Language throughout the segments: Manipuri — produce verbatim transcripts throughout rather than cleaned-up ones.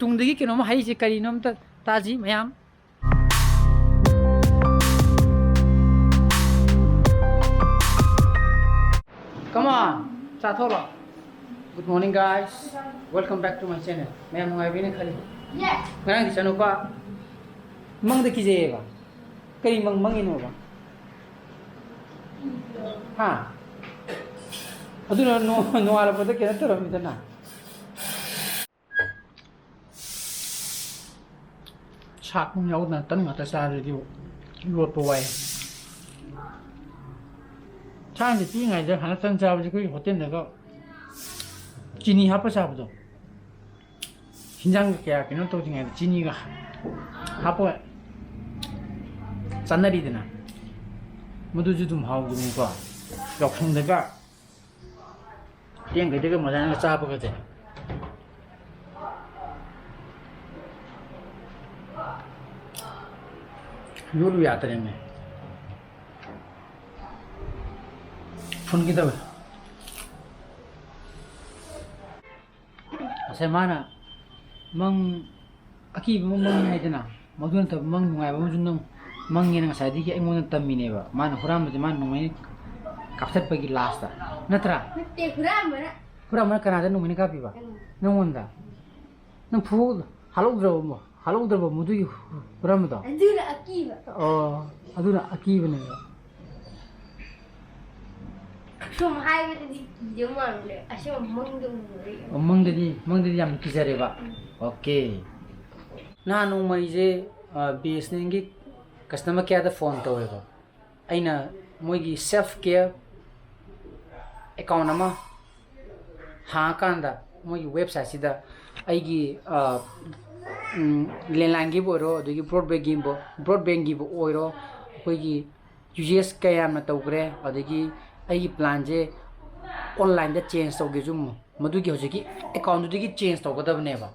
ꯇꯨꯡꯗꯒꯤ ꯀꯩꯅꯣꯝ ꯍꯥꯏꯔꯤꯁꯦ ꯀꯔꯤꯅꯣ ꯑꯝꯇ ꯇꯥꯁꯤ ꯃꯌꯥꯝ꯫ Come on, ꯆꯥꯊꯣꯛꯂꯣ꯫ Good morning, guys. Welcome back to my channel. ꯃꯌꯥꯝ ꯅꯨꯡꯉꯥꯏꯕꯤꯅ ꯈꯜꯂꯤ꯫ Yes. ꯉꯔꯥꯡꯗꯤ ꯆꯅꯨꯄꯥ ꯃꯪꯗ ꯀꯤꯖꯩꯌꯦꯕ꯫ ꯀꯔꯤ ꯃꯪ ꯃꯪꯉꯤꯅꯣꯕ? ꯍꯥ? ꯑꯗꯨꯅ ꯅꯣ-, ꯅꯣꯡꯉꯥꯜꯂꯛꯄꯗ ꯀꯩꯅꯣ ꯇꯧꯔꯝꯃꯤꯗꯅ꯫ ꯁꯥꯛ ꯅꯨꯡ ꯌꯥꯎꯗꯅ ꯇꯟ ꯉꯥꯛꯇ ꯆꯥꯔꯗꯤ ꯌꯣꯠꯄ ꯋꯥꯏ꯫ ꯊꯥꯏꯅꯗꯤ ꯄꯤꯛꯏꯉꯩꯗ ꯍꯥꯟꯅ ꯇꯟ ꯆꯥꯕꯁꯦ ꯑꯩꯈꯣꯏꯒꯤ ꯍꯣꯇꯦꯜꯗꯒ ꯆꯤꯅꯤ ꯍꯥꯞꯄ ꯆꯥꯕꯗꯣ꯫ ꯍꯤꯟꯖꯥꯡꯒ ꯀꯌꯥ ꯀꯩꯅꯣ ꯇꯧꯗ꯭ꯔꯤꯉꯩꯗ ꯆꯤꯅꯤꯒ ꯍꯥꯞꯄꯒ ꯆꯥꯅꯔꯤꯗꯅ꯫ ꯃꯗꯨꯁꯨ ꯑꯗꯨꯝ ꯍꯥꯎꯈꯤꯕꯅꯤꯀꯣ꯫ ꯌꯥꯎꯁꯪꯗꯒ ꯊꯦꯡꯈꯩꯗꯒ ꯃꯖꯥꯅꯒ ꯆꯥꯕꯒꯁꯦ꯫ ꯌꯣꯠꯂꯨ ꯌꯥꯗ꯭ꯔꯦꯅꯦ꯫ ꯐꯨꯟꯒꯦ ꯇꯧꯋꯦ꯫ ꯉꯁꯥꯏ ꯃꯥꯅ ꯃꯪ ꯑꯀꯤꯕ ꯑꯃ ꯃꯪꯉꯤ ꯍꯥꯏꯗꯅ, ꯃꯗꯨ ꯅꯠꯇꯕ ꯃꯪ ꯅꯨꯡꯉꯥꯏꯕ ꯑꯃꯁꯨ ꯅꯪ ꯃꯪꯉꯦꯅ ꯉꯁꯥꯏꯗꯒꯤ ꯑꯩꯉꯣꯟꯗ ꯇꯝꯃꯤꯅꯦꯕ꯫ ꯃꯥꯅ ꯍꯨꯔꯥꯟꯕꯁꯦ ꯃꯥꯅ ꯅꯣꯡꯃꯩꯅ ꯀꯥꯞꯊꯠꯄꯒꯤ ꯂꯥꯁꯇ ꯅꯠꯇ꯭ꯔꯥ? ꯅꯠꯇꯦ, ꯍꯨꯔꯥꯟꯕꯅ꯫ ꯍꯨꯔꯥꯟꯕꯅ ꯀꯅꯥꯗ ꯅꯣꯡꯃꯩꯅ ꯀꯥꯞꯄꯤꯕ? ꯑꯩꯉꯣꯟꯗ꯫ ꯅꯪꯉꯣꯟꯗ? ꯅꯪ ꯐꯨ ꯍꯥꯠꯍꯧꯗ꯭ꯔꯕ ꯑꯃ? ꯍꯥꯠꯍꯧꯗ꯭ꯔꯕ ꯃꯗꯨꯒꯤ ꯍꯨꯔꯥꯟꯕꯗꯣ? ꯑꯗꯨꯅ ꯑꯀꯤꯕ꯫ ꯑꯣ, ꯑꯗꯨꯅ ꯑꯀꯤꯕꯅꯦꯕ꯫ ꯁꯨꯝ ꯍꯥꯏꯕꯗꯗꯤ ꯀꯤꯗꯧ ꯃꯥꯟꯕꯅꯦ, ꯑꯁꯦꯡꯕ ꯃꯪꯗ ꯎꯕꯗꯤ꯫ ꯑꯣ, ꯃꯪꯗꯗꯤ, ꯃꯪꯗꯗꯤ ꯌꯥꯝ ꯀꯤꯖꯔꯦꯕ? ꯎꯝ꯫ ꯑꯣꯀꯦ꯫ ꯅꯍꯥꯟ ꯅꯣꯡꯃ ꯑꯩꯁꯦ, ꯑ, BSNLꯒꯤ customer careꯗ phone ꯇꯧꯋꯦꯕ꯫ ꯑꯩꯅ ꯃꯣꯏꯒꯤ self care account ꯑꯃ ꯍꯥꯡꯉꯀꯥꯟꯗ ꯃꯣꯏꯒꯤ websiteꯁꯤꯗ ꯑꯩꯒꯤ, ꯑ, ꯎꯝ, landlineꯒꯤꯕꯨ ꯑꯣꯏꯔꯣ, ꯑꯗꯒꯤ broadbandꯒꯤꯕꯨ, broadbandꯒꯤꯕꯨ ꯑꯣꯏꯔꯣ, ꯑꯩꯈꯣꯏꯒꯤ usage ꯀꯌꯥꯝꯅ ꯇꯧꯈ꯭ꯔꯦ, ꯑꯗꯒꯤ ꯑꯩꯒꯤ planꯁꯦ onlineꯗ change ꯇꯧꯒꯦꯁꯨ ꯑꯃꯨꯛ ꯃꯗꯨꯒꯤ ꯍꯧꯖꯤꯛꯀꯤ accountꯗꯨꯗꯒꯤ change ꯇꯧꯒꯗꯕꯅꯦꯕ꯫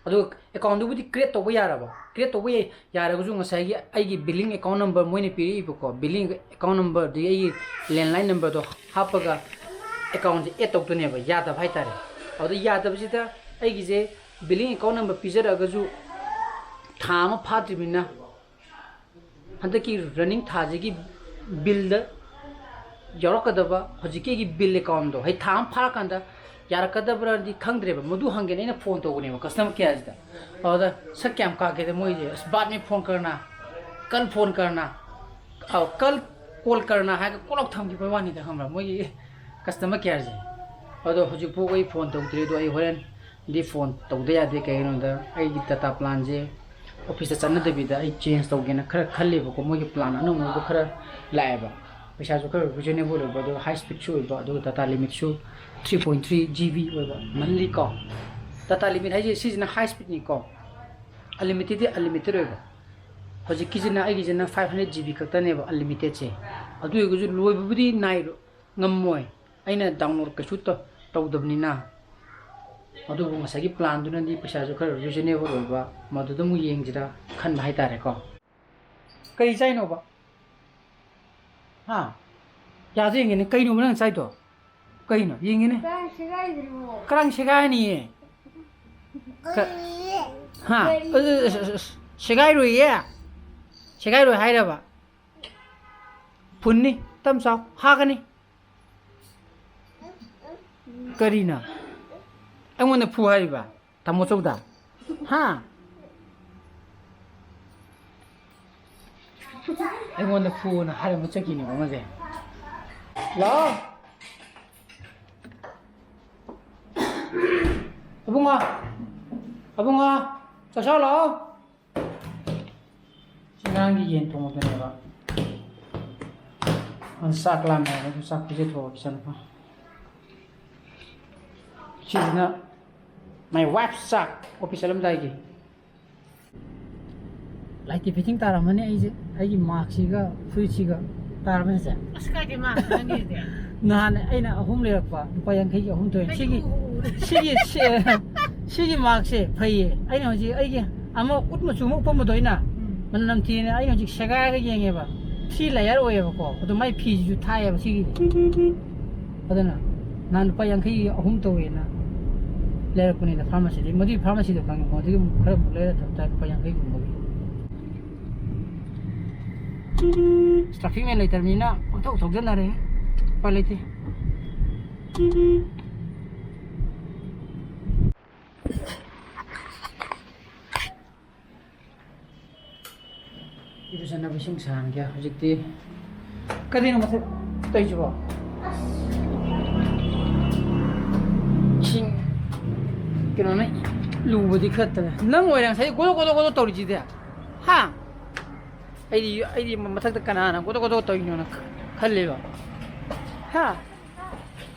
ꯑꯗꯨꯒ accountꯗꯨꯕꯨꯗꯤ create ꯇꯧꯕ ꯌꯥꯔꯕ, create ꯇꯧꯕ ꯌꯥꯏ, ꯌꯥꯔꯒꯁꯨ ꯉꯁꯥꯏꯒꯤ ꯑꯩꯒꯤ billing account number ꯃꯣꯏꯅ ꯄꯤꯔꯛꯏꯕꯀꯣ, billing account number ꯑꯗꯒꯤ ꯑꯩꯒꯤ landline numberꯗꯣ ꯍꯥꯞꯄꯒ accountꯁꯦ add ꯇꯧꯗꯣꯏꯅꯦꯕ, ꯌꯥꯗꯕ ꯍꯥꯏꯇꯥꯔꯦ꯫ ꯑꯗꯨꯗ ꯌꯥꯗꯕꯁꯤꯗ ꯑꯩꯒꯤꯁꯦ ꯕꯤꯂꯤꯡ ꯑꯦꯀꯥꯎꯟ ꯅꯝꯕꯔ ꯄꯤꯖꯔꯛꯑꯒꯁꯨ ꯊꯥ ꯑꯃ ꯐꯥꯗ꯭ꯔꯤꯕꯅꯤꯅ ꯍꯟꯗꯛꯀꯤ ꯔꯟꯅꯤꯡ ꯊꯥꯁꯤꯒꯤ ꯕꯤꯜꯗ ꯌꯥꯎꯔꯛꯀꯗꯕ ꯍꯧꯖꯤꯛꯀꯤ ꯑꯩꯒꯤ ꯕꯤꯜ ꯑꯦꯀꯥꯎꯟꯗꯣ ꯍꯦꯛ ꯊꯥ ꯑꯃ ꯐꯥꯔꯀꯥꯟꯗ ꯌꯥꯔꯛꯀꯗꯕ꯭ꯔꯗꯤ ꯈꯪꯗ꯭ꯔꯦꯕ꯫ ꯃꯗꯨ ꯍꯪꯒꯦꯅ ꯑꯩꯅ ꯐꯣꯟ ꯇꯧꯕꯅꯦꯕ ꯀꯁꯇꯃꯔ ꯀꯦꯌꯔꯁꯤꯗ꯫ ꯑꯗꯨꯗ "ꯁꯛ ꯀꯌꯥꯝ ꯀꯥꯒꯦꯗ ꯃꯣꯏꯁꯦ, ꯑꯁ, ꯕꯥꯠ ꯃꯦ ꯐꯣꯟ ꯀꯔꯅꯥ, ꯀꯜ ꯐꯣꯟ ꯀꯔꯅꯥ, ꯑ, ꯀꯜ ꯀꯣꯜ ꯀꯔꯅꯥ" ꯍꯥꯏꯔꯒ ꯀꯣꯛ ꯂꯥꯎ ꯊꯝꯈꯤꯕ ꯋꯥꯅꯤꯗ, ꯈꯪꯕ꯭ꯔꯥ, ꯃꯣꯏꯒꯤ ꯀꯁꯇꯃꯔ ꯀꯦꯌꯔꯁꯦ꯫ ꯑꯗꯣ ꯍꯧꯖꯤꯛꯐꯥꯎ ꯑꯩ ꯐꯣꯟ ꯇꯧꯗ꯭ꯔꯤ꯫ ꯑꯗꯣ ꯑꯩ ꯍꯣꯔꯦꯟꯗꯤ ꯐꯣꯟ ꯇꯧꯗ ꯌꯥꯗꯦ꯫ ꯀꯩꯒꯤꯅꯣꯗ ꯑꯩꯒꯤ ꯗꯇꯥ ꯄ꯭ꯂꯥꯟꯁꯦ ꯑꯣꯐꯤꯁꯇ ꯆꯠꯅꯗꯕꯤꯗ ꯑꯩ ꯆꯦꯟꯖ ꯇꯧꯒꯦꯅ ꯈꯔ ꯈꯜꯂꯦꯕꯀꯣ꯫ ꯃꯣꯏꯒꯤ ꯄ꯭ꯂꯥꯟ ꯑꯅꯧ ꯑꯅꯧꯕ ꯈꯔ ꯂꯥꯛꯑꯦꯕ, ꯄꯩꯁꯥꯁꯨ ꯈꯔ ꯔꯤꯖꯅꯦꯕꯜ ꯑꯣꯏꯕ, ꯑꯗꯨꯒ ꯍꯥꯏ ꯁ꯭ꯄꯤꯠꯁꯨ ꯑꯣꯏꯕ, ꯑꯗꯨꯒ ꯗꯇꯥ ꯂꯤꯃꯤꯠꯁꯨ three point three G B ꯑꯣꯏꯕ ꯃꯟꯂꯤ ꯀꯣ꯫ ꯗꯇꯥ ꯂꯤꯃꯤꯠ ꯍꯥꯏꯁꯦ ꯁꯤꯁꯤꯅ ꯍꯥꯏ ꯁ꯭ꯄꯤꯠꯅꯤꯀꯣ, ꯑꯟꯂꯤꯃꯤꯇꯦꯠꯇꯤ ꯑꯟꯂꯤꯃꯤꯇꯦꯠ ꯑꯣꯏꯕ꯫ ꯍꯧꯖꯤꯛꯀꯤꯁꯤꯅ ꯑꯩꯒꯤꯁꯤꯅ ꯐꯥꯏꯚ ꯍꯟꯗ꯭ꯔꯦꯠ ꯖꯤ ꯕꯤ ꯈꯛꯇꯅꯦꯕ ꯑꯟꯂꯤꯃꯤꯇꯦꯠꯁꯦ꯫ ꯑꯗꯨ ꯑꯣꯏꯔꯒꯁꯨ ꯂꯣꯏꯕꯕꯨꯗꯤ ꯅꯥꯏꯔꯣ-, ꯉꯝꯃꯣꯏ, ꯑꯩꯅ ꯗꯥꯎꯟꯂꯣꯗ ꯀꯩꯁꯨ ꯇ-, ꯇꯧꯗꯕꯅꯤꯅ꯫ ꯑꯗꯨꯕꯨ ꯉꯁꯥꯏꯒꯤ ꯄ꯭ꯂꯥꯟꯗꯨꯅꯗꯤ ꯄꯩꯁꯥꯁꯨ ꯈꯔ ꯔꯤꯖꯅꯦꯕꯜ ꯑꯣꯏꯕ, ꯃꯗꯨꯗ ꯑꯃꯨꯛ ꯌꯦꯡꯁꯤꯔꯥ ꯈꯟꯕ ꯍꯥꯏꯇꯥꯔꯦꯀꯣ꯫ ꯀꯔꯤ ꯆꯥꯏꯅꯣꯕ? ꯍꯥ? ꯌꯥꯁꯦ ꯌꯦꯡꯒꯦꯅꯦ꯫ ꯀꯩꯅꯣꯕ ꯅꯪ ꯆꯥꯏꯗꯣ? ꯀꯩꯅꯣ? ꯌꯦꯡꯒꯦꯅꯦ꯫ ꯀꯔꯥꯡ ꯁꯦꯒꯥꯏꯗ꯭ꯔꯤꯕꯣ? ꯀꯔꯥꯡ ꯁꯦꯒꯥꯏꯔꯅꯤꯌꯦ꯫ ꯀ-, ꯀꯔꯤꯌꯦ? ꯍꯥ? ꯀꯔꯤ? ꯑꯁ, ꯑꯁ, ꯑꯁ, ꯑꯁ, ꯁꯦꯒꯥꯏꯔꯣꯏꯌꯦ꯫ ꯁꯦꯒꯥꯏꯔꯣꯏ ꯍꯥꯏꯔꯕ? ꯐꯨꯟꯅꯤ꯫ ꯇꯞ ꯆꯥꯎ꯫ ꯍꯥꯒꯅꯤ꯫ ꯀꯔꯤꯅꯣ? ꯑꯩꯉꯣꯟꯗ ꯐꯨ ꯍꯥꯏꯔꯤꯕ? ꯇꯥꯃꯣ ꯆꯧꯗ? ꯍꯥ? ꯑꯩꯉꯣꯟꯗ ꯐꯨꯅ ꯍꯥꯏꯔꯝꯕ ꯆꯠꯈꯤꯅꯦꯕ ꯑꯃꯁꯦ꯫ ꯂꯥꯛꯑꯣ꯫ ꯑꯕꯨꯡꯉꯣ꯫ ꯑꯕꯨꯡꯉꯣ꯫ ꯆꯥꯛ ꯆꯥꯎ ꯂꯥꯛꯑꯣ꯫ ꯁꯤ ꯑꯉꯥꯡꯒꯤ ꯌꯦꯟ ꯊꯣꯡꯕꯗꯨꯅꯦꯕ꯫ ꯑꯗꯨ ꯆꯥꯛ ꯂꯥꯝꯃꯦ ꯍꯥꯏꯕ, ꯑꯗꯨ ꯆꯥꯛ ꯄꯤꯖꯊꯣꯛꯑꯒꯦ ꯏꯆꯥꯅꯨꯄꯥ꯫ ꯁꯤꯁꯤꯅ my wife's ꯆꯥꯛ, ꯑꯣꯐꯤꯁ ꯆꯠꯂꯝꯗꯥꯏꯒꯤ꯫ ꯂꯥꯏꯠꯇꯤ ꯐꯤꯠꯇꯤꯡ ꯇꯥꯔꯝꯃꯅꯤ ꯑꯩꯁꯦ, ꯑꯩꯒꯤ ꯃꯥꯛꯁꯤꯒ ꯐꯨꯔꯤꯠꯁꯤꯒ ꯇꯥꯔꯕꯅꯦ ꯆꯦ? ꯑꯁ, ꯀꯥꯏꯗꯩ ꯃꯥꯛꯅꯣ ꯅꯪꯒꯤꯁꯤꯗꯤ? ꯅꯍꯥꯟ ꯑꯩꯅ ꯑꯍꯨꯝ ꯂꯩꯔꯛꯄ, ꯂꯨꯄꯥ ꯌꯥꯡꯈꯩꯒꯤ ꯑꯍꯨꯝ ꯊꯣꯛꯑꯦ꯫ ꯀꯩ ꯁꯤꯒꯤ, ꯎ-, ꯎ-, ꯎ-, ꯁꯤꯒꯤ, ꯁꯤ-, ꯁꯤꯒꯤ ꯃꯥꯛꯁꯦ ꯐꯩꯌꯦ꯫ ꯑꯩꯅ ꯍꯧꯖꯤꯛ ꯑꯩꯒꯤ ꯑꯃ ꯎꯠ ꯃꯆꯨ ꯑꯃ ꯎꯞꯄꯝꯕꯗꯣ ꯑꯩꯅ, ꯎꯝ꯫ ꯃꯅꯝ ꯅꯝꯊꯤꯅ ꯑꯩꯅ ꯍꯧꯖꯤꯛ ꯁꯦꯒꯥꯏꯔꯒ ꯌꯦꯡꯉꯦꯕ꯫ ꯊ꯭ꯔꯤ ꯂꯦꯌꯔ ꯑꯣꯏꯌꯦꯕꯀꯣ꯫ ꯑꯗꯣ ꯃꯥꯏ ꯐꯤꯁꯤꯁꯨ ꯊꯥꯏꯌꯦꯕ ꯁꯤꯒꯤꯗꯤ꯫ ꯑꯗꯨꯅ ꯅꯍꯥꯟ ꯂꯨꯄꯥ ꯌꯥꯡꯈꯩꯒꯤ ꯑꯍꯨꯝ ꯇꯧꯋꯦꯅ꯫ ꯂꯩꯔꯛꯄꯅꯤꯗ ꯐꯥꯔꯃꯥꯁꯤꯗꯤ꯫ ꯃꯗꯨꯒꯤ ꯐꯥꯔꯃꯥꯁꯤꯗꯣ ꯈꯪꯉꯦ, ꯃꯗꯨꯒꯤ ꯈꯔ ꯑꯃꯨꯛ ꯂꯩꯔ ꯊꯝ ꯇꯥꯏ, ꯂꯨꯄꯥ ꯌꯥꯡꯈꯩꯒꯨꯝꯕꯒꯤ꯫ ꯇ꯭ꯔꯥꯐꯤꯛ ꯃꯦꯟ ꯂꯩꯇ꯭ꯔꯕꯅꯤꯅ ꯄꯪꯊꯧ ꯊꯧꯖꯟꯅꯔꯦ꯫ ꯎꯄꯥꯏ ꯂꯩꯇꯦ꯫ ꯏꯔꯨꯖꯅꯕ ꯏꯁꯤꯡ ꯁꯥꯍꯟꯒꯦ ꯍꯧꯖꯤꯛꯇꯤ꯫ ꯀꯔꯤꯅꯣ ꯃꯊꯛ ꯇꯧꯔꯤꯁꯤꯕꯣ? ꯏꯁꯤꯡ ꯀꯩꯅꯣꯅ ꯂꯨꯕꯗꯤ ꯈꯔ ꯇꯜꯂꯦ꯫ ꯅꯪ ꯑꯣꯏꯔꯦ ꯉꯁꯥꯏ ꯒꯣꯗꯣꯛ ꯒꯣꯗꯣꯛ ꯒꯣꯗꯣꯛ ꯇꯧꯔꯤꯁꯤꯗꯤ꯫ ꯍꯥ? ꯑꯩꯗꯤ, ꯑꯩꯗꯤ ꯃꯊꯛꯇ ꯀꯅꯥꯅ ꯒꯣꯗꯣꯛ ꯒꯣꯗꯣꯛ ꯇꯧꯔꯤꯅꯣꯅ ꯈ-, ꯈꯜꯂꯦꯕ꯫ ꯍꯥ?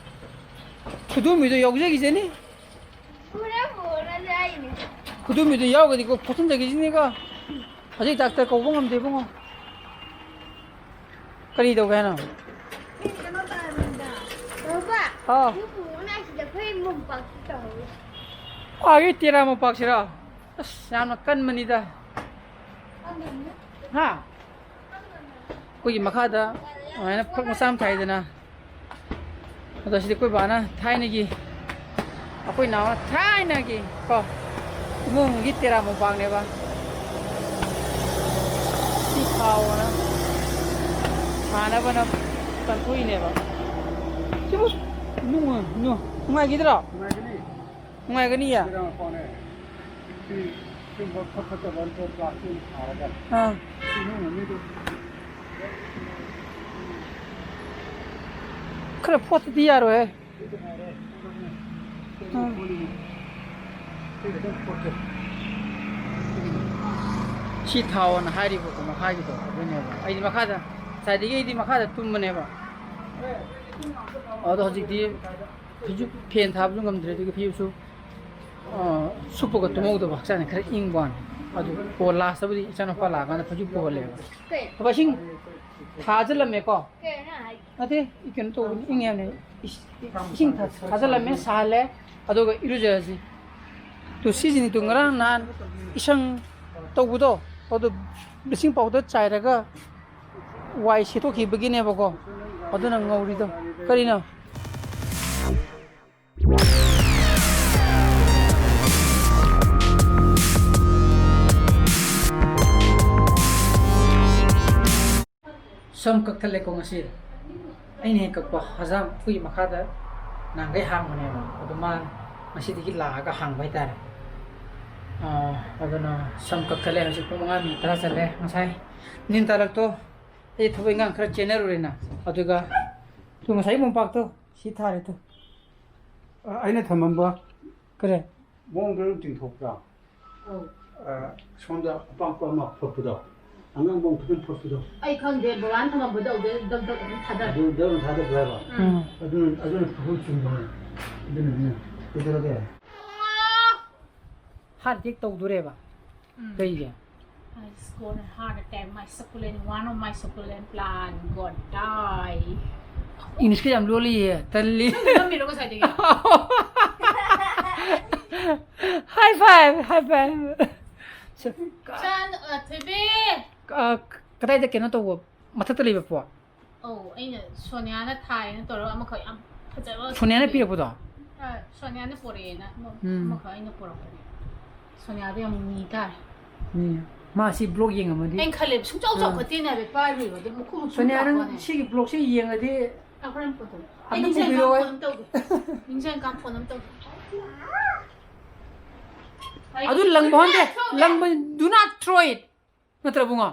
ꯈꯨꯗꯣꯝꯕꯤꯗꯣ ꯌꯥꯎꯖꯈꯤꯁꯅꯤ꯫ ꯄꯨꯔꯥ ꯄꯨꯔꯥ ꯂꯥꯏꯅꯦ꯫ ꯈꯨꯗꯣꯝꯕꯤꯗꯣ ꯌꯥꯎꯔꯒꯗꯤꯀꯣ, ꯐꯣꯠꯆꯤꯟꯖꯈꯤꯁꯤꯅꯤꯀꯣ꯫ ꯍꯧꯖꯤꯛ ꯗꯥꯛꯇꯔ ꯀꯧꯕ ꯉꯝꯗꯦ ꯏꯕꯨꯡꯉꯣ꯫ ꯀꯔꯤ ꯇꯧꯒꯦ ꯍꯥꯏꯅꯣ? ꯑꯩ ꯀꯩꯅꯣ ꯇꯧꯔꯝꯃꯤꯗ꯫ ꯕꯕꯥ, ꯑꯥ꯫ ꯌꯨꯝ ꯄꯨꯔꯣꯅ ꯑꯁꯤꯗ ꯑꯩꯈꯣꯏ ꯃꯣꯝꯄꯥꯛꯁꯤ ꯇꯧꯍꯧꯔꯤ꯫ ꯑꯥꯒꯤ ꯇꯦꯔꯥ ꯃꯣꯝꯄꯥꯛꯁꯤꯔꯣ? ꯑꯁ, ꯌꯥꯝꯅ ꯀꯟꯕꯅꯤꯗ꯫ ꯀꯟꯗꯕꯅꯤ꯫ ꯍꯥ? ꯑꯩꯈꯣꯏꯒꯤ ꯃꯈꯥꯗ ꯑꯗꯨꯃꯥꯏꯅ ꯐꯛ ꯃꯆꯥ ꯑꯃ ꯊꯥꯏꯗꯅ, ꯑꯗꯣ ꯁꯤꯗꯤ ꯑꯩꯈꯣꯏ ꯕꯥꯅ ꯊꯥꯏꯅꯒꯤ, ꯑꯩꯈꯣꯏ ꯅꯥꯎꯅ ꯊꯥꯏꯅꯒꯤ ꯀꯣ, ꯏꯃꯨꯡꯒꯤ ꯇꯦꯔꯥ ꯃꯣꯝꯄꯥꯛꯅꯦꯕ꯫ ꯁꯤ ꯊꯥꯎꯑꯣꯅ ꯊꯥꯅꯕꯅ ꯀꯟꯊꯣꯛꯏꯅꯦꯕ꯫ ꯁꯤꯕꯨ ꯅꯨꯡ-, ꯅꯨꯡ-, ꯅꯨꯡꯉꯥꯏꯈꯤꯗ꯭ꯔꯣ? ꯅꯨꯡꯉꯥꯏꯒꯅꯤ꯫ ꯅꯨꯡꯉꯥꯏꯒꯅꯤꯌꯦ? ꯁꯤꯔꯥ ꯃꯄꯥꯅꯦ꯫ ꯁꯤ, ꯁꯤꯒꯨꯝꯕ ꯐꯠ ꯐꯠꯇꯕ ꯑꯝꯇ ꯄ꯭ꯂꯥꯁꯇꯤꯛ ꯊꯥꯔꯒ ꯑꯥ꯫ ꯁꯤ ꯅꯨꯡ ꯑꯅꯤꯗꯨ ꯈꯔ ꯐꯣꯠꯇꯗꯤ ꯌꯥꯔꯣꯏꯍꯦ꯫ ꯁꯤ ꯊꯥꯔꯦ꯫ ꯑꯥ꯫ ꯁꯤ ꯈꯤꯇꯪ ꯐꯣꯠꯀꯦ꯫ ꯁꯤ ꯊꯥꯎꯑꯣꯅ ꯍꯥꯏꯔꯤꯕꯀꯣ, ꯃꯈꯥꯒꯤꯗꯣ ꯑꯗꯨꯅꯦꯕ꯫ ꯑꯩꯗꯤ ꯃꯈꯥꯗ, ꯉꯁꯥꯏꯗꯒꯤ ꯑꯩꯗꯤ ꯃꯈꯥꯗ ꯇꯨꯝꯕꯅꯦꯕ꯫ ꯑꯗꯣ ꯍꯧꯖꯤꯛꯇꯤ ꯐꯤꯖꯨ-, ꯐꯦꯟ ꯊꯥꯕꯁꯨ ꯉꯝꯗ꯭ꯔꯦ, ꯑꯗꯨꯒꯤ ꯐꯤꯁꯨ, ꯑ, ꯁꯨꯞꯄꯒ ꯇꯨꯝꯍꯧꯗꯕ, ꯍꯛꯆꯥꯡꯁꯦ ꯈꯔ ꯏꯪꯕ ꯋꯥꯅꯤ꯫ ꯑꯗꯨ ꯀꯣ ꯂꯥꯁꯇꯕꯨꯗꯤ ꯏꯆꯥꯅꯨꯄꯥ ꯂꯥꯛꯑꯀꯥꯟꯗ ꯐꯩꯖꯨꯞ ꯄꯨꯍꯜꯂꯦꯕ꯫ ꯀꯩ? ꯕꯕꯥ, ꯏꯁꯤꯡ ꯊꯥꯖꯤꯜꯂꯝꯃꯦꯀꯣ? ꯀꯩꯅꯣ ꯍꯥꯏ-, ꯅꯠꯇꯦ, ꯀꯩꯅꯣ ꯇꯧꯕꯅꯤ, ꯏꯪꯉꯦ ꯍꯥꯏꯕꯅꯤ꯫ ꯏꯁ-, ꯏꯁꯤꯡ ꯊꯥ-, ꯊꯥꯖꯤꯜꯂꯝꯃꯦ, ꯁꯥꯍꯜꯂꯦ, ꯑꯗꯨꯒ ꯏꯔꯨꯖꯔꯁꯤ꯫ ꯇꯨ, ꯁꯤꯁꯤꯅꯤ ꯇꯨ, ꯉꯔꯥꯡ ꯅꯍꯥꯟ ꯏꯁꯪ ꯇꯧꯕꯗꯣ, ꯑꯗꯨ ꯕ꯭ꯂꯤꯆꯤꯡ ꯄꯥꯎꯗꯔ ꯆꯥꯏꯔꯒ ꯋꯥꯏ ꯁꯤꯠꯇꯣꯛꯈꯤꯕꯒꯤꯅꯦꯕꯀꯣ, ꯑꯗꯨꯅ ꯉꯧꯔꯤꯗꯣ꯫ ꯀꯔꯤꯅꯣ? ꯁꯝ ꯀꯛꯊꯠꯂꯦꯀꯣ ꯉꯁꯤ꯫ ꯑꯩꯅ ꯍꯦꯛ ꯀꯛꯄ ꯍꯖꯥꯝ ꯑꯩꯈꯣꯏꯒꯤ ꯃꯈꯥꯗ ꯅꯍꯥꯟꯈꯩ ꯍꯥꯡꯕꯅꯦꯕ, ꯑꯗꯣ ꯃꯥ ꯉꯁꯤꯗꯒꯤ ꯂꯥꯛꯑꯒ ꯍꯥꯡꯕ ꯍꯥꯏꯇꯥꯔꯦ꯫ ꯑꯥ, ꯑꯗꯨꯅ ꯁꯝ ꯀꯛꯊꯠꯂꯦ꯫ ꯍꯧꯖꯤꯛ ꯄꯨꯡ ꯃꯉꯥ ꯃꯤꯅꯤꯠ ꯇꯔꯥ ꯆꯠꯂꯦ꯫ ꯉꯁꯥꯏ ꯅꯤꯡ ꯇꯥꯂꯛꯇꯣ ꯑꯩ ꯊꯕꯛ ꯏꯪꯈꯥꯡ ꯈꯔ ꯆꯦꯟꯅꯔꯨꯔꯦꯅ, ꯑꯗꯨꯒ ꯇꯨ ꯉꯁꯥꯏ ꯃꯣꯝꯄꯥꯛꯇꯣ ꯁꯤ ꯊꯥꯔꯦ ꯇꯨ꯫ ꯑ, ꯑꯩꯅ ꯊꯝꯃꯝꯕ ꯀꯔꯤ? ꯃꯑꯣꯡꯗ ꯑꯗꯨꯝ ꯇꯤꯡꯊꯣꯛꯄ꯭ꯔꯥ? ꯑꯧ꯫ ꯑ, ꯁꯣꯝꯗ ꯑꯄꯥꯛꯄ ꯑꯃ ꯐꯣꯠꯄꯗꯣ, ꯑꯉꯥꯡꯕ ꯑꯃ ꯈꯤꯇꯪ ꯐꯣꯠꯄꯗꯣ꯫ ꯑꯩ ꯈꯪꯗꯦ, ꯕꯕꯥꯅ ꯊꯝꯃꯝꯕꯗꯣ ꯑꯗꯨꯗ ꯗꯛ ꯗꯛ ꯑꯗꯨꯝ ꯊꯥꯗꯔꯦ꯫ ꯑꯗꯨ ꯗꯛ ꯗꯛ ꯊꯥꯗꯕ꯭ꯔꯥ ꯍꯥꯏꯕ? ꯎꯝ꯫ ꯑꯗꯨꯅ, ꯑꯗꯨꯅ ꯐꯨꯜ ꯆꯨꯝꯕꯅꯦ꯫ ꯑꯗꯨꯅꯅꯦ꯫ ꯀꯩꯗꯧꯔꯒꯦ? ꯍꯥꯔꯠ ꯑꯦꯇꯦꯛ ꯇꯧꯗꯣꯔꯦꯕ꯫ ꯎꯝ꯫ ꯀꯩꯒꯤ? I scored a heart attack. My succulent, one of my succulent plant got die. ꯏꯪꯂꯤꯁꯀ ꯌꯥꯝ ꯂꯣꯜꯂꯤꯌꯦ, ꯇꯜꯂꯤ꯫ ꯅꯪ ꯅꯝꯃꯤꯔꯣ ꯉꯁꯥꯏꯗꯒꯤ? High five, high five. ꯁ-, ꯆꯥꯟ-, ꯑ, ꯊꯣꯏꯕꯤ! ꯑ, ꯀꯗꯥꯏꯗ ꯀꯩꯅꯣ ꯇꯧꯕ? ꯃꯊꯛꯇ ꯂꯩꯕ ꯄꯣꯠ? ꯑꯧ, ꯑꯩꯅ ꯁꯣꯅꯤꯌꯥꯅ ꯊꯥꯏꯅ ꯇꯧꯔꯒ ꯑꯃꯈꯛ ꯌꯥꯝ ꯐꯖꯕ ꯁꯣꯅꯤꯌꯥꯅ ꯄꯤꯔꯛꯄꯗꯣ? ꯑ, ꯁꯣꯅꯤꯌꯥꯅ ꯄꯣꯔꯛꯑꯦꯅ ꯑꯃ-, ꯎꯝ꯫ ꯑꯃꯈꯛ ꯑꯩꯅ ꯄꯣꯔꯛꯄꯅꯦ꯫ ꯁꯣꯅꯤꯌꯥꯗ ꯌꯥꯝ ꯅꯤ ꯇꯥꯔꯦ꯫ ꯎꯝ꯫ ꯃꯥ ꯁꯤ ꯕ꯭ꯂꯣꯛ ꯌꯦꯡꯉꯝꯃꯗꯤ꯫ ꯑꯩꯅ ꯈꯜꯂꯦꯕ, ꯁꯨꯡꯆꯥꯎ ꯑꯥ꯫ ꯆꯥꯎꯈꯠꯇꯦꯅꯦ ꯍꯥꯏꯕ, ꯄꯥꯏꯔꯨꯏꯕ, ꯑꯗꯨꯝ ꯃꯈꯨ ꯃꯈꯨ ꯁꯣꯅꯤꯌꯥ, ꯅꯪ ꯂꯥꯛꯄꯅꯦ꯫ ꯁꯤꯒꯤ ꯕ꯭ꯂꯣꯛꯁꯦ ꯌꯦꯡꯉꯗꯤ ꯑ, ꯍꯣꯔꯦꯟ ꯄꯣꯠꯇꯣ꯫ ꯑꯩ ꯑꯗꯨꯝ ꯅꯤꯡꯁꯤꯡꯉꯀꯥꯟ ꯎꯕꯤꯔꯣ꯫ ꯐꯣꯟ ꯑꯃ ꯇꯧꯒꯦ꯫ ꯅꯤꯡꯁꯤꯡꯉꯀꯥꯟ ꯐꯣꯟ ꯑꯃ ꯇꯧꯒꯦ꯫ ꯑꯗꯨ ꯂꯪꯕ ꯍꯣꯟꯗꯦ, ꯂꯪꯕ, do not throw it꯫ ꯅꯠꯇ꯭ꯔ ꯕꯨꯡꯉꯣ?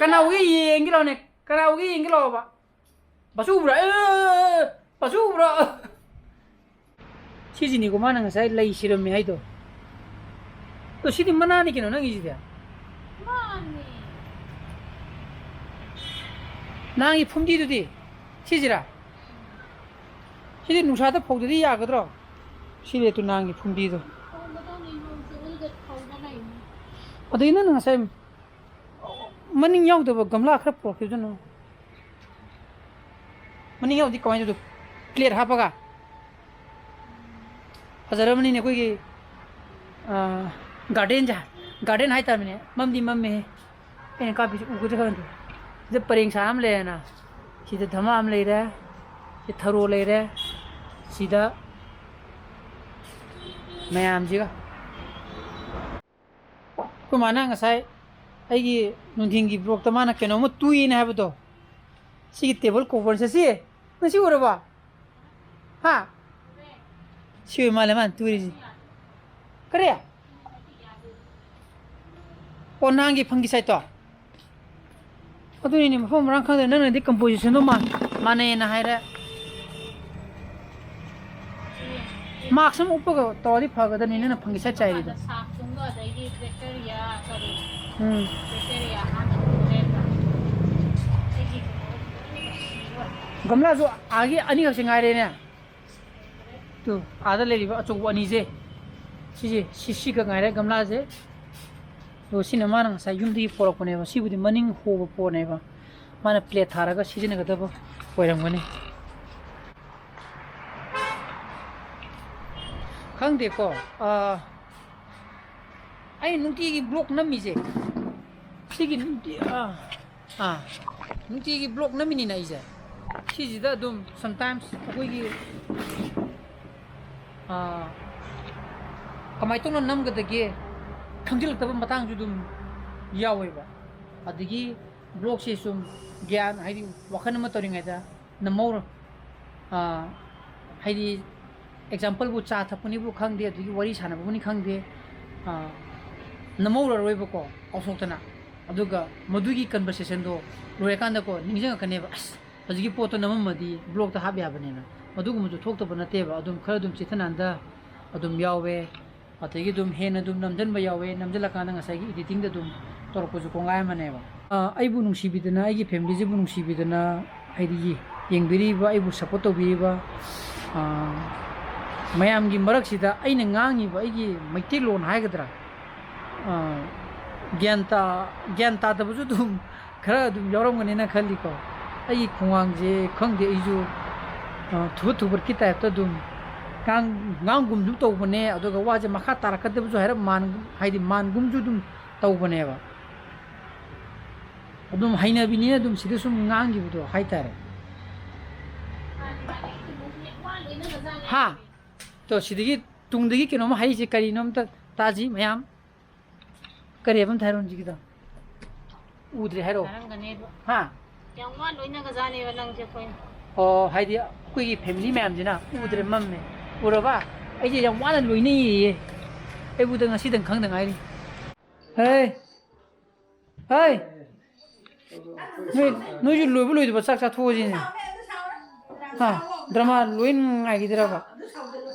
ꯀꯅꯥ ꯎꯒꯦ ꯌꯦꯡꯒꯦ ꯂꯥꯎꯅꯦ? ꯀꯅꯥ ꯎꯒꯦ ꯌꯦꯡꯒꯦ ꯂꯥꯎꯕ? ꯕꯥꯁꯨ ꯎꯕ꯭ꯔꯥ? ꯑꯦ, ꯕꯥꯁꯨ ꯎꯕ꯭ꯔꯥ? ꯁꯤꯁꯤꯅꯤꯀꯣ ꯃꯥꯅ ꯉꯁꯥꯏ ꯂꯩ ꯁꯤꯔꯝꯃꯦ ꯍꯥꯏꯗꯣ꯫ ꯑꯗꯣ ꯁꯤꯗꯤ ꯃꯅꯥꯅꯤ ꯀꯩꯅꯣ ꯅꯪꯒꯤꯁꯤꯗꯤ꯫ ꯃꯥꯅꯦ꯫ ꯅꯪꯒꯤ ꯐꯨꯝꯗꯤꯗꯨꯗꯤ? ꯁꯤꯁꯤꯔꯥ? ꯁꯤꯗꯤ ꯅꯨꯡꯁꯥꯗ ꯐꯧꯗꯗꯤ ꯌꯥꯒꯗ꯭ꯔꯣ? ꯁꯤ ꯂꯦꯇꯨꯅꯥꯡꯒꯤ ꯐꯨꯝꯗꯤꯗꯣ꯫ ꯐꯧꯒꯗꯧꯅꯤ, ꯅꯣꯡ ꯆꯨꯕꯗꯨꯗ ꯐꯧꯗ ꯂꯩꯅꯤ꯫ ꯑꯗꯒꯤ ꯅꯪꯅ ꯉꯁꯥꯏ ꯃꯅꯤꯡ ꯌꯥꯎꯗꯕ ꯒꯝꯂꯥ ꯈꯔ ꯄꯨꯔꯛꯈꯤꯕꯗꯨꯅ? ꯃꯅꯤꯡ ꯌꯥꯎꯗꯤ ꯀꯃꯥꯏꯅ ꯇꯧꯗꯣꯏꯕ? ꯄ꯭ꯂꯦꯠ ꯍꯥꯞꯄꯒ? ꯐꯖꯔꯕꯅꯤꯅꯦ ꯑꯩꯈꯣꯏꯒꯤ, ꯑꯥ, ꯒꯥꯔꯗꯦꯟꯁꯦ꯫ ꯒꯥꯔꯗꯦꯟ ꯍꯥꯏꯇꯥꯔꯃꯤꯅꯦ꯫ ꯃꯝꯗꯤ ꯃꯝꯃꯦꯍꯦ꯫ ꯑꯩꯅ ꯀꯥꯞꯄꯤꯁꯦ ꯎꯒꯗ꯭ꯔꯥ ꯈꯪꯗꯦ꯫ ꯁꯤꯗ ꯄꯔꯦꯡ ꯁꯥ ꯑꯃ ꯂꯩꯔꯦꯅ, ꯁꯤꯗ ꯙꯃꯥ ꯑꯃ ꯂꯩꯔꯦ, ꯁꯤ ꯊꯔꯣ ꯂꯩꯔꯦ, ꯁꯤꯗ ꯃꯌꯥꯝꯁꯤꯒ꯫ ꯑꯩꯈꯣꯏ ꯃꯥꯅ ꯉꯁꯥꯏ ꯑꯩꯒꯤ ꯅꯨꯡꯊꯤꯟꯒꯤ ꯕ꯭ꯂꯣꯛꯇ ꯃꯥꯅ ꯀꯩꯅꯣꯝꯃ ꯇꯨꯏꯅ ꯍꯥꯏꯕꯗꯣ, ꯁꯤꯒꯤ ꯇꯦꯕꯜ ꯀꯣꯚꯔꯁꯦ ꯁꯤ, ꯅꯪ ꯁꯤ ꯎꯔꯕ? ꯍꯥ? ꯁꯤ ꯑꯣꯏ ꯃꯥꯜꯂꯦ ꯃꯥꯅ ꯇꯨꯔꯤꯁꯤ꯫ ꯀꯔꯤ? ꯑꯣ, ꯅꯍꯥꯟꯒꯤ ꯐꯪꯒꯤ ꯁꯥꯏꯠꯇꯣ? ꯑꯗꯨꯅꯤꯅꯦ, ꯃꯐꯝ ꯃꯔꯥꯡ ꯈꯪꯗꯦ꯫ ꯅꯪꯅꯗꯤ ꯀꯝꯄꯣꯖꯤꯁꯟꯗꯣ ꯃꯥ-, ꯃꯥꯟꯅꯩꯌꯦꯅ ꯍꯥꯏꯔꯦ꯫ ꯃꯥꯛꯁ ꯑꯃ ꯎꯞꯄꯒ ꯇꯧꯔꯗꯤ ꯐꯒꯗꯕꯅꯤ, ꯅꯪꯅ ꯐꯪꯒꯤ ꯁꯥꯏꯠ ꯆꯥꯏꯔꯤꯗꯣ꯫ ꯁꯥꯞꯁꯨꯡꯗꯣ ꯑꯗꯩꯗꯤ ꯕꯦꯛꯇꯔꯤꯌꯥ, ꯀꯔꯤ, ꯎꯝ꯫ ꯕꯦꯛꯇꯔꯤꯌꯥ ꯍꯥꯟꯅ ꯎꯔꯦꯕ꯫ ꯑꯩꯒꯤ ꯒꯝꯂꯥꯁꯨ ꯑꯥꯒꯤ ꯑꯅꯤꯈꯛꯁꯦ ꯉꯥꯏꯔꯦꯅꯦ꯫ ꯇꯨ, ꯑꯥꯗ ꯂꯩꯔꯤꯕ ꯑꯆꯧꯕ ꯑꯅꯤꯁꯦ, ꯁꯤꯁꯦ, ꯁꯤ, ꯁꯤꯈꯛ ꯉꯥꯏꯔꯦ ꯒꯝꯂꯥꯁꯦ꯫ ꯑꯗꯨꯒ ꯁꯤꯅ ꯃꯥꯅ ꯉꯁꯥꯏ ꯌꯨꯝꯗꯒꯤ ꯄꯣꯔꯛꯄꯅꯦꯕ꯫ ꯁꯤꯕꯨꯗꯤ ꯃꯅꯤꯡ ꯍꯣꯕ ꯄꯣꯠꯅꯦꯕ꯫ ꯃꯥꯅ ꯄ꯭ꯂꯦꯠ ꯊꯥꯔꯒ ꯁꯤꯖꯤꯟꯅꯒꯗꯕ ꯑꯣꯏꯔꯝꯒꯅꯤ꯫ ꯈꯪꯗꯦꯀꯣ꯫ ꯑꯥ, ꯑꯩ ꯅꯨꯡꯇꯤꯒꯤ ꯕ꯭ꯂꯣꯛ ꯅꯝꯃꯤꯁꯦ, ꯁꯤꯒꯤ ꯅꯨꯡꯇꯤ-, ꯑꯥ, ꯑꯥ, ꯅꯨꯡꯇꯤꯒꯤ ꯕ꯭ꯂꯣꯛ ꯅꯝꯃꯤꯅꯤꯅ ꯑꯩꯁꯦ, ꯁꯤꯁꯤꯗ ꯑꯗꯨꯝ sometimes ꯑꯩꯈꯣꯏꯒꯤ, ꯑꯥ, ꯀꯃꯥꯏꯅ ꯇꯧꯅ ꯅꯝꯒꯗꯒꯦ ꯈꯪꯖꯤꯜꯂꯛꯇꯕ ꯃꯇꯥꯡꯁꯨ ꯑꯗꯨꯝ ꯌꯥꯎꯋꯦꯕ꯫ ꯑꯗꯒꯤ ꯕ꯭ꯂꯣꯛꯁꯦ ꯁꯨꯝ ꯒ꯭ꯌꯥꯟ, ꯍꯥꯏꯗꯤ ꯋꯥꯈꯜ ꯑꯃ ꯇꯧꯔꯤꯉꯩꯗ ꯅꯝꯍꯧꯔꯣ꯫ ꯑꯥ, ꯍꯥꯏꯗꯤ exampleꯕꯨ ꯆꯥ ꯊꯛꯄꯅꯤꯕꯨ ꯈꯪꯗꯦ, ꯑꯗꯒꯤ ꯋꯥꯔꯤ ꯁꯥꯟꯅꯕꯕꯨꯅꯤ ꯈꯪꯗꯦ, ꯑꯥ, ꯅꯝꯍꯧꯔꯔꯣꯏꯕꯀꯣ, ꯀꯥꯎꯊꯣꯛꯇꯅ꯫ ꯑꯗꯨꯒ ꯃꯗꯨꯒꯤ conversationꯗꯣ ꯂꯣꯏꯔꯀꯥꯟꯗꯀꯣ, ꯅꯤꯡꯁꯤꯡꯉꯛꯀꯅꯦꯕ, "ꯑꯁ, ꯍꯧꯖꯤꯛꯀꯤ ꯄꯣꯠꯇꯣ ꯅꯝꯃꯝꯃꯗꯤ ꯕ꯭ꯂꯣꯛꯇ ꯍꯥꯞ ꯌꯥꯕꯅꯦꯅ"꯫ ꯃꯗꯨꯒꯨꯝꯕꯁꯨ ꯊꯣꯛꯇꯕ ꯅꯠꯇꯦꯕ꯫ ꯑꯗꯨꯝ ꯈꯔ ꯑꯗꯨꯝ ꯆꯤꯊ ꯅꯥꯟꯗ ꯑꯗꯨꯝ ꯌꯥꯎꯋꯦ꯫ ꯑꯗꯒꯤ ꯑꯗꯨꯝ ꯍꯦꯟꯅ ꯑꯗꯨꯝ ꯅꯝꯖꯟꯕ ꯌꯥꯎꯋꯦ, ꯅꯝꯖꯜꯂꯀꯥꯟꯗ ꯉꯁꯥꯏꯒꯤ editingꯗ ꯑꯗꯨꯝ ꯇꯧꯔꯛꯄꯁꯨ ꯀꯣꯡꯒꯥꯏ ꯑꯃꯅꯦꯕ꯫ ꯑ, ꯑꯩꯕꯨ ꯅꯨꯡꯁꯤꯕꯤꯗꯅ, ꯑꯩꯒꯤ familyꯁꯤꯕꯨ ꯅꯨꯡꯁꯤꯕꯤꯗꯅ, ꯍꯥꯏꯗꯤ ꯌꯦꯡꯕꯤꯔꯤꯕ, ꯑꯩꯕꯨ support ꯇꯧꯕꯤꯔꯤꯕ, ꯑ, ꯃꯌꯥꯝꯒꯤ ꯃꯔꯛꯁꯤꯗ ꯑꯩꯅ ꯉꯥꯡꯉꯤꯕ ꯑꯩꯒꯤ ꯃꯩꯇꯩꯂꯣꯟ ꯍꯥꯏꯒꯗ꯭ꯔꯥ, ꯑ, ꯒ꯭ꯌꯥꯟ ꯇꯥ-, ꯒ꯭ꯌꯥꯟ ꯇꯥꯗꯕꯁꯨ ꯑꯗꯨꯝ ꯈꯔ ꯑꯗꯨꯝ ꯌꯥꯎꯔꯝꯒꯅꯤꯅ ꯈꯜꯂꯤꯀꯣ꯫ ꯑꯩꯒꯤ ꯈꯣꯡꯉꯥꯡꯁꯦ ꯈꯪꯗꯦ, ꯑꯩꯁꯨ, ꯑ, ꯊꯨꯕꯠ ꯊꯨꯕꯠꯀꯤ typeꯇ ꯑꯗꯨꯝ ꯉꯥꯡ-, ꯉꯥꯡꯒꯨꯝꯁꯨ ꯇꯧꯕꯅꯦ, ꯑꯗꯨꯒ ꯋꯥꯁꯦ ꯃꯈꯥ ꯇꯥꯔꯛꯀꯗꯕꯁꯨ ꯍꯥꯏꯔꯞ ꯃꯥꯟ-, ꯍꯥꯏꯗꯤ ꯃꯥꯟꯒꯨꯝꯁꯨ ꯑꯗꯨꯝ ꯇꯧꯕꯅꯦꯕ꯫ ꯑꯗꯨꯝ ꯍꯩꯅꯕꯤꯅꯤꯅ ꯑꯗꯨꯝ ꯁꯤꯗ ꯁꯨꯝ ꯉꯥꯡꯈꯤꯕꯗꯣ ꯍꯥꯏꯇꯥꯔꯦ꯫ ꯍꯥ? ꯇꯣ, ꯁꯤꯗꯒꯤ ꯇꯨꯡꯗꯒꯤ ꯀꯩꯅꯣꯝ ꯍꯥꯏꯔꯤꯁꯦ ꯀꯔꯤꯅꯣ ꯑꯝꯇ ꯇꯥꯁꯤ ꯃꯌꯥꯝ꯫ ꯀꯔꯤ ꯍꯥꯏꯕ ꯑꯝꯇ ꯍꯥꯏꯔꯣ ꯍꯧꯖꯤꯛꯀꯤꯗꯣ? ꯎꯗ꯭ꯔꯦ ꯍꯥꯏꯔꯣ? ꯆꯥꯔꯝꯒꯅꯦꯕ꯫ ꯍꯥ? ꯌꯥꯝ ꯋꯥꯅ ꯂꯣꯏꯅꯒꯖꯥꯠꯅꯦꯕ ꯅꯪꯁꯦ ꯑꯩꯈꯣꯏꯅ꯫ ꯑꯣ, ꯍꯥꯏꯗꯤ ꯑꯩꯈꯣꯏꯒꯤ ꯐꯦꯃꯤꯂꯤ ꯃꯌꯥꯝꯁꯤꯅ ꯎꯗ꯭ꯔꯦ, ꯃꯝꯃꯦ꯫ ꯎꯔꯕ? ꯑꯩꯁꯦ ꯌꯥꯝ ꯋꯥꯅ ꯂꯣꯏꯅꯩꯌꯦ꯫ ꯑꯩꯕꯨꯗ ꯉꯁꯤꯗꯪ ꯈꯪꯗ ꯉꯥꯏꯔꯤ꯫ ꯍꯦ! ꯍꯦ! ꯅꯣꯏ, ꯅꯣꯏꯁꯨ ꯂꯣꯏꯕ ꯂꯣꯏꯗꯕ ꯆꯥꯛ ꯆꯥꯊꯣꯛꯑꯁꯤꯅꯦ꯫ ꯍꯥ? ꯗ꯭ꯔꯃꯥ ꯂꯣꯏ ꯉꯥꯏꯈꯤꯗ꯭ꯔꯕ?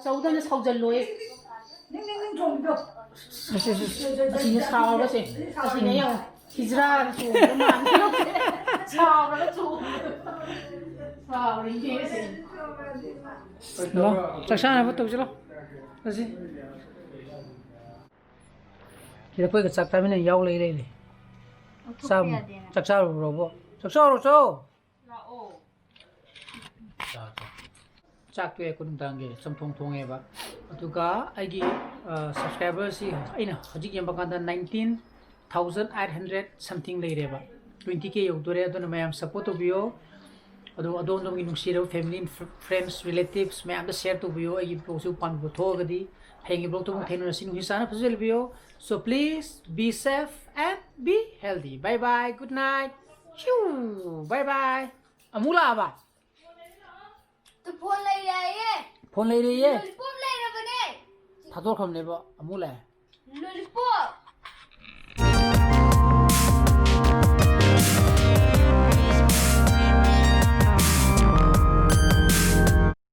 ꯆꯧꯗꯅ ꯁꯧꯖꯜꯂꯣꯏ꯫ ꯑꯁ, ꯑꯁ, ꯑꯁ꯫ ꯑꯁꯤꯅ ꯁꯥꯎꯔꯒꯁꯦ꯫ ꯑꯁꯤꯅ ꯌꯦꯡꯉꯣ꯫ ꯍꯤꯖ꯭ꯔꯥꯒ ꯆꯣꯡꯕ ꯃꯥꯟꯕ꯫ ꯁꯥꯎꯔꯒ ꯆꯣꯡꯕ꯫ ꯁꯥꯎꯔꯤꯅꯦ ꯑꯁꯦ꯫ ꯂꯥꯛꯑꯣ, ꯆꯥꯛ ꯆꯥꯅꯕ ꯇꯧꯁꯤ ꯂꯥꯛꯑꯣ꯫ ꯆꯠꯁꯤ꯫ ꯁꯤꯗ ꯑꯩꯈꯣꯏꯒ ꯆꯥꯛ ꯆꯥꯃꯤꯟꯅ ꯌꯥꯎ ꯂꯩ ꯂꯩꯔꯦ꯫ ꯆꯥꯛ ꯆꯥꯔꯨꯔꯣꯕꯣ꯫ ꯆꯥꯛ ꯆꯥꯔꯨꯔꯣ, ꯆꯣ꯫ ꯂꯥꯛꯑꯣ꯫ ꯆꯥꯛ ꯇꯣꯛꯑꯦ, ꯑꯩꯈꯣꯏ ꯅꯨꯡꯗꯥꯡꯒꯤ ꯆꯝꯊꯣꯡ ꯊꯣꯡꯉꯦꯕ꯫ ꯑꯗꯨꯒ ꯑꯩꯒꯤ, ꯑ, ꯁꯕꯁꯀ꯭ꯔꯥꯏꯕꯔꯁꯤ ꯑꯩꯅ ꯍꯧꯖꯤꯛ ꯌꯦꯡꯕ ꯀꯥꯟꯗ nineteen thousand eight hundred something ꯂꯩꯔꯦꯕ꯫ Twenty K ꯌꯧꯗꯣꯔꯦ, ꯑꯗꯨꯅ ꯃꯌꯥꯝ ꯁꯞꯄꯣꯔꯠ ꯇꯧꯕꯤꯌꯣ꯫ ꯑꯗꯣ ꯑꯗꯣꯝ ꯑꯗꯣꯝꯒꯤ ꯅꯨꯡꯁꯤꯔꯕ ꯐꯦꯃꯤꯂꯤ, ꯐ꯭ꯔꯦꯟꯁ, ꯔꯤꯂꯦꯇꯤꯚꯁ ꯃꯌꯥꯝꯗ ꯁꯤꯌꯔ ꯇꯧꯕꯤꯌꯣ꯫ ꯑꯩꯒꯤ ꯕ꯭ꯂꯣꯒꯁꯤ ꯄꯥꯝꯕꯤꯕ ꯊꯣꯛꯑꯒꯗꯤ ꯍꯌꯦꯡꯒꯤ ꯕ꯭ꯂꯣꯒꯇ ꯑꯃꯨꯛ ꯊꯦꯡꯅꯔꯁꯤ꯫ ꯅꯨꯡꯁꯤ ꯆꯥꯟꯅ ꯐꯖꯅ ꯂꯩꯕꯤꯌꯣ꯫ So please be safe and be healthy. Bye bye, good night. ꯁ꯭ꯌꯨ, bye bye. ꯑꯃꯨꯛ ꯂꯥꯛꯑꯕ? ꯇꯨ ꯐꯣꯟ ꯂꯩꯔꯦ ꯍꯥꯏꯌꯦ꯫ ꯐꯣꯟ ꯂꯩꯔꯦꯌꯦ? ꯂꯣꯂꯤꯄꯣꯞ ꯂꯩꯔꯕꯅꯦ꯫ ꯊꯥꯗꯣꯛꯈ꯭ꯔꯕꯅꯦꯕ, ꯑꯃꯨꯛ ꯂꯥꯛꯑꯦ꯫ ꯂꯣꯂꯤꯄꯣꯞ